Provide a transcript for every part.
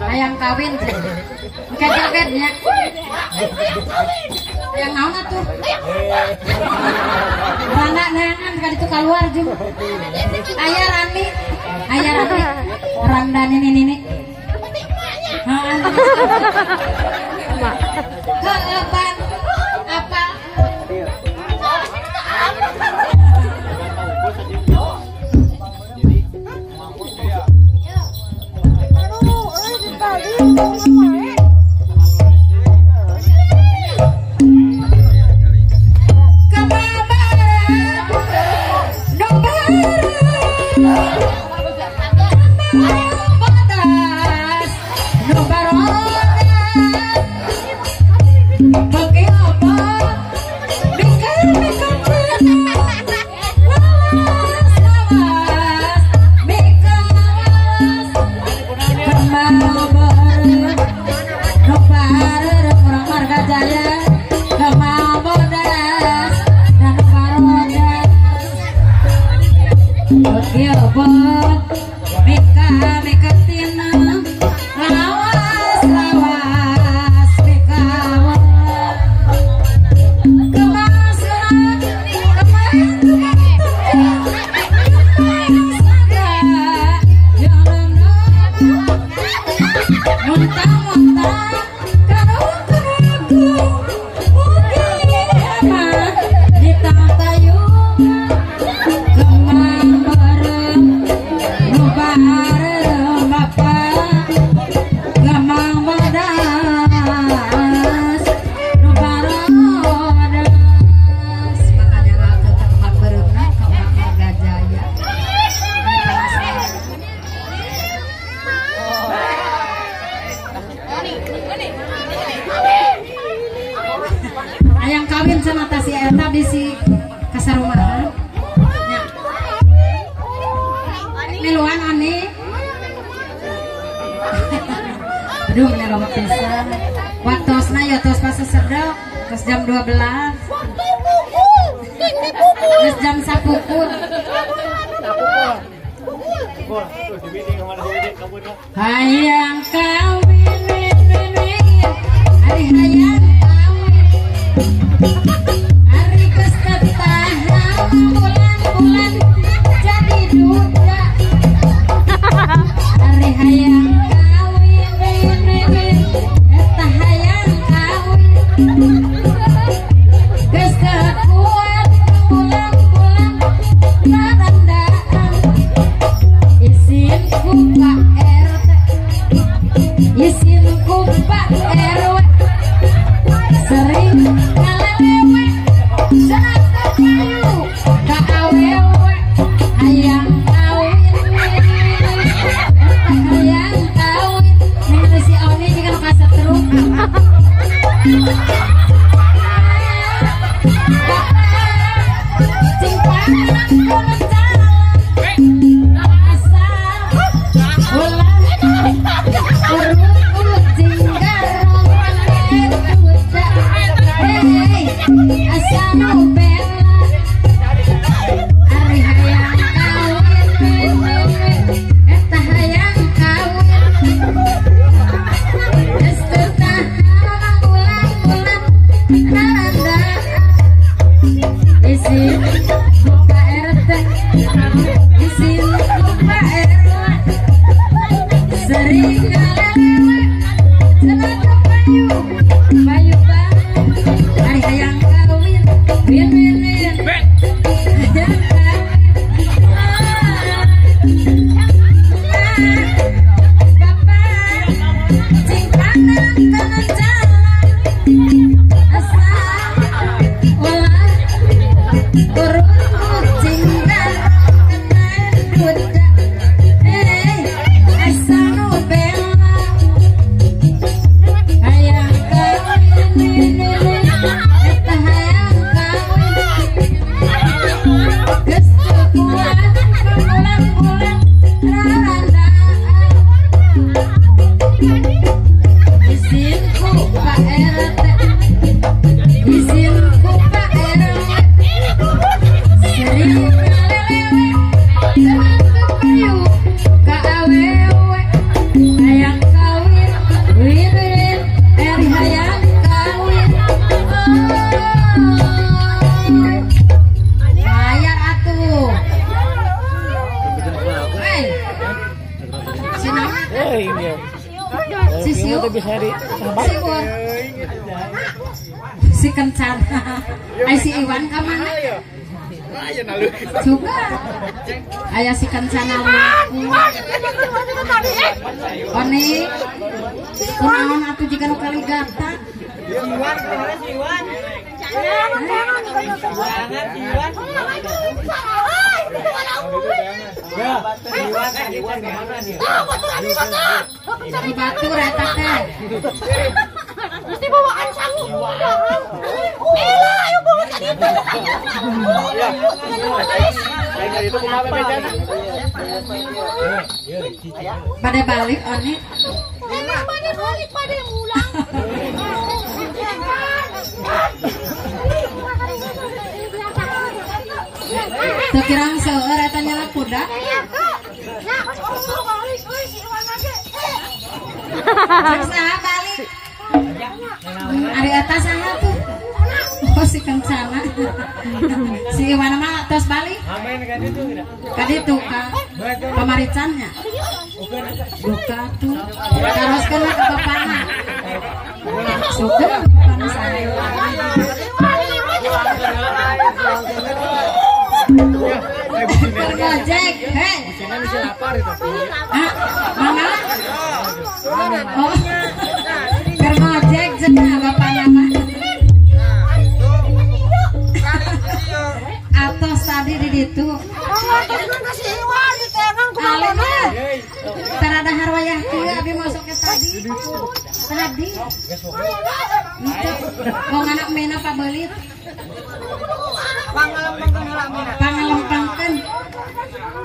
Hayang kawin engke jogetnya. Hayang naon atuh? Rangga neangan ka ditu kaluar jeung. Aya Rani, aya Rani. Ramdhani nini. Heeh. Heeh, ban apa? Hayang kawin sama si eta bisi kasarumahan. Nya. Miluan ani. Aduh meni loba pisan. Waktosna ya tos paseserdok, tos jam 12. Waktu pukul, ini pukul. Geus jam sapukul. Hayang kawin win win win. Ari hayang kawin. Ari geus tahan bulan-bulan jadi duda. Ari hayang kawin win win win. Eta hayang kawin. Geus teu kuat bulan-bulan narandaan. Isin ku Pak RT, isin ku Pak RW, sering ngalelewe, cenah teu payu ka awewe. Hayang kawin, eta hayang kawin. Ningali si Oni jeung nu kasetruk. Cing panang kono jalan, asal ulah urut kucing garong duda. Hei, asal nu bela. Ari hayang kawin win win win. Eta hayang kawin. Geus teu tahan ulang-ulang narandaan. Isin ku Pak RT, isin ku Pak RW, sering ngalelewe, cenah teu payu, payu banget. Ari hayang kawin, win win win. Hayang kawin. Bapak, cing pandang kana jalan, asal ulah urut kucing garong kena duda. Hei, asal nu bela. Hayang kawin win win win. Eta hayang kawin. Geus teu kuat bulan-bulan rarandaan. Si Siu. Siur. Si Kencana. Ai si Iwan ka mana? Juga. Aya si Kencana. Oni. Kunaon atuh jiga nu kaligata? Iwan, Iwan. Di batu eta teh. Mesti bawaan sangu. Elah, ayo bawa tadi itu. Pada balik Oni. Emang pada balik pada ngulang. Teu kirang seueur eta nyala kuda. Cek saha balik. Ari eta saha tuh? Oh si Kencana. Si Iwan mah tos balik. Ka ditu ka pamaricannya. Duka tuh. Taroskeun ka bapana. Suka bapana saha. Gojek, hei. Hah? Mana? Oh, gojek cenah bapak nama. Atos tadi di ditu. Alena, tarada harwayah kieu abi masuk ke tadi. Tadi. Itu, wong anak mena pabelit. Pangalempangkeun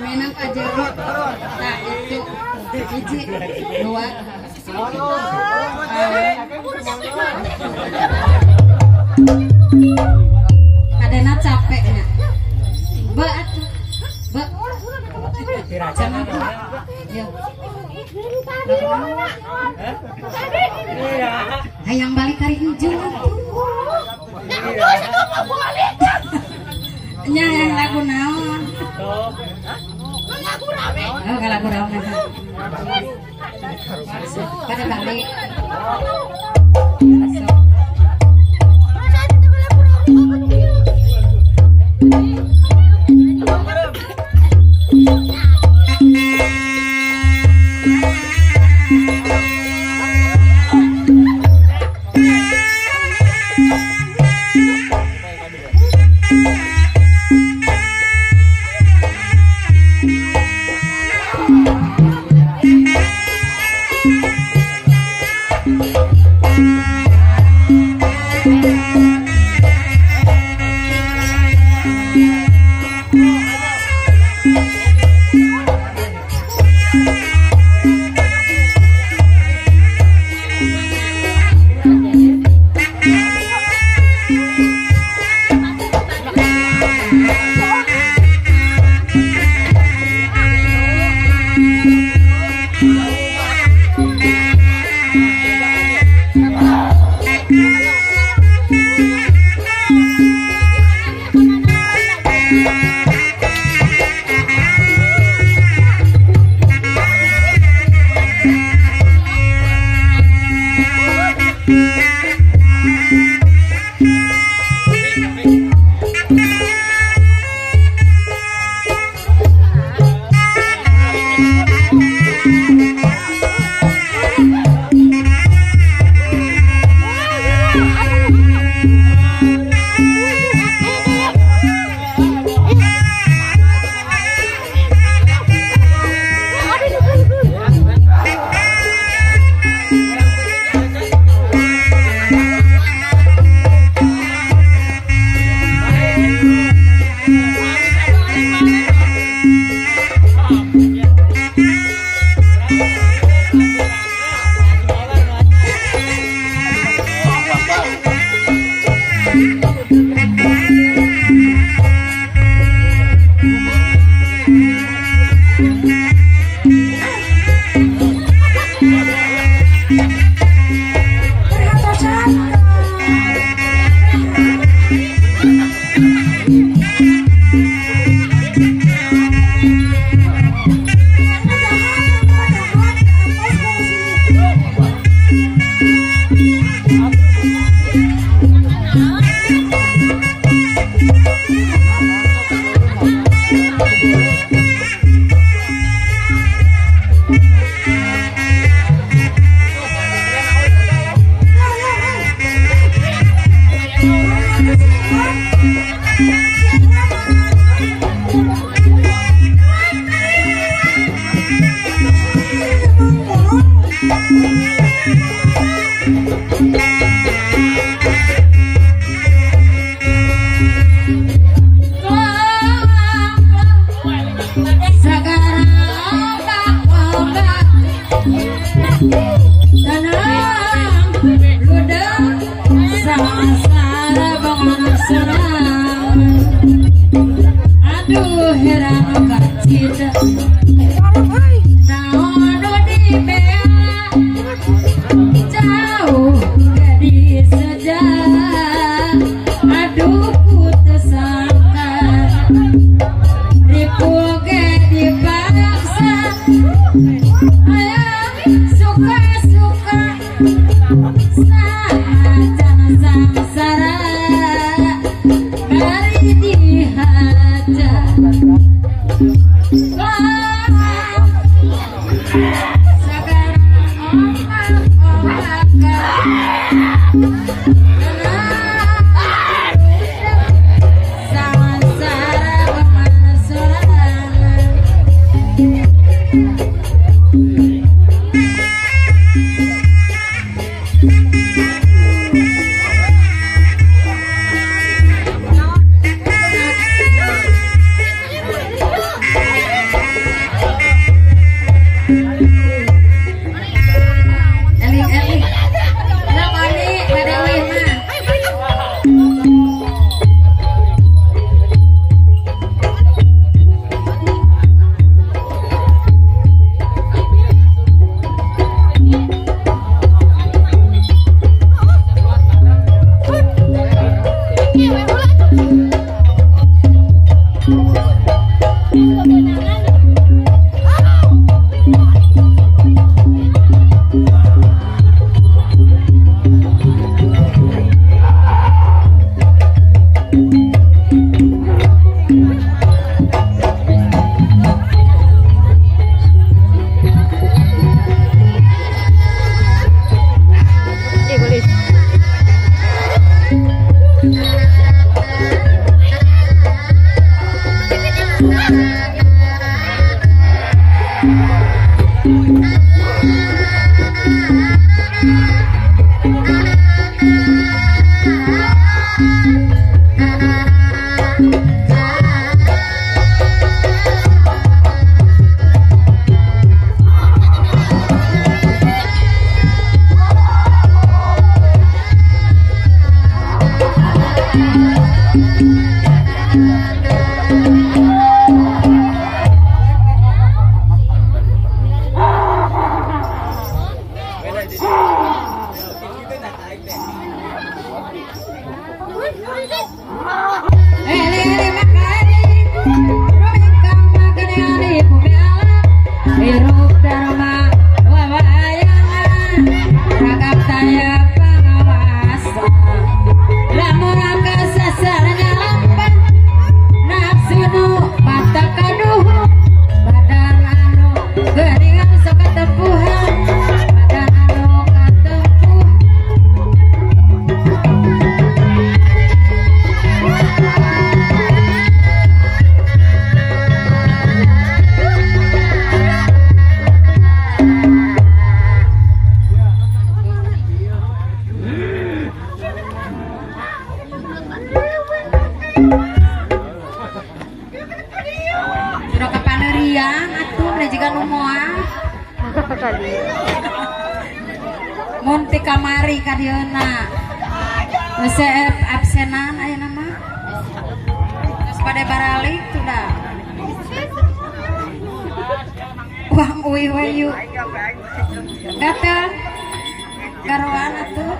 menang pajero. Nah itu hiji dua. Kadena capeknya. Be atuh. Be. Jangan tuh. Ya. Hayang balik kari hijau atuh. Nya yang lagu naon? Lagu rame. Oh, lagu rame. Pada balik. Aduh heran kacida naon dibea jauh gadis sejak aduh ku tersangka ripu ge dipaksa ayah suka-suka sanajan sangsara bari dihajar. Mun ti kamari ka dieuna. Geus absenan ayeuna mah. Geus bade baralik tuh dah. Uang uih we yuk. Gatel. Garoan atuh.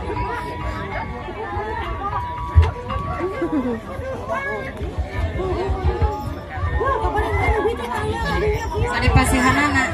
Sari pasihanana.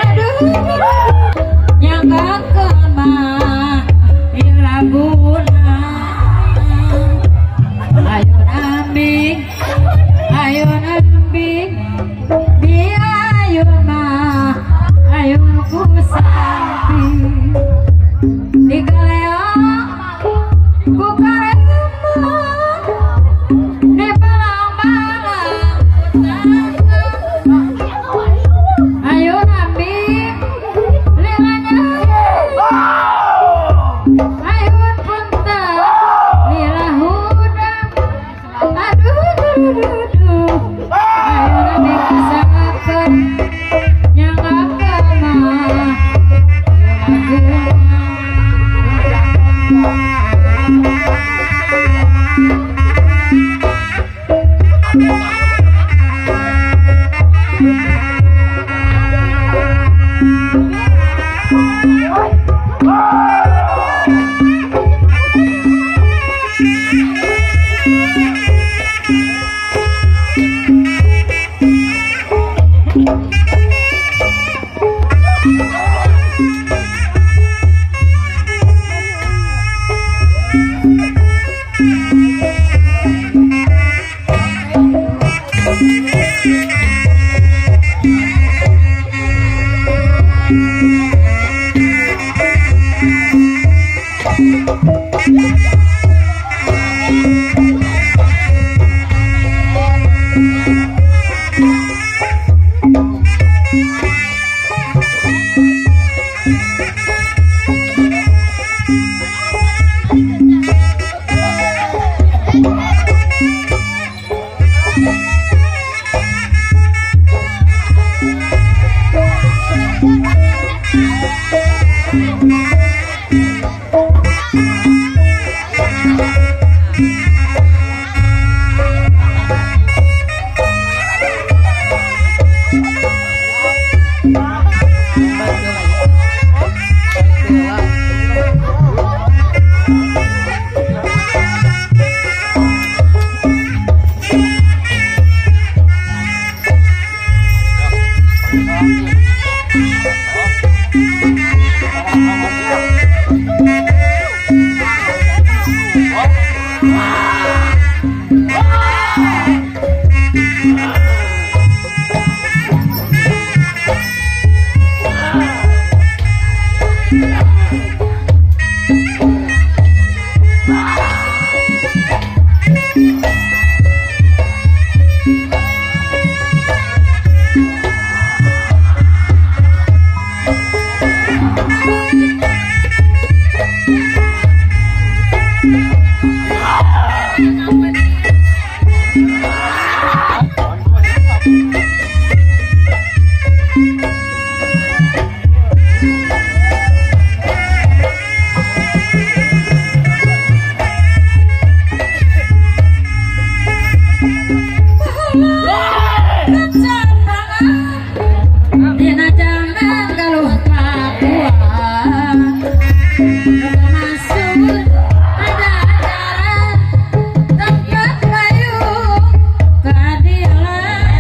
Aduh. Keadilan.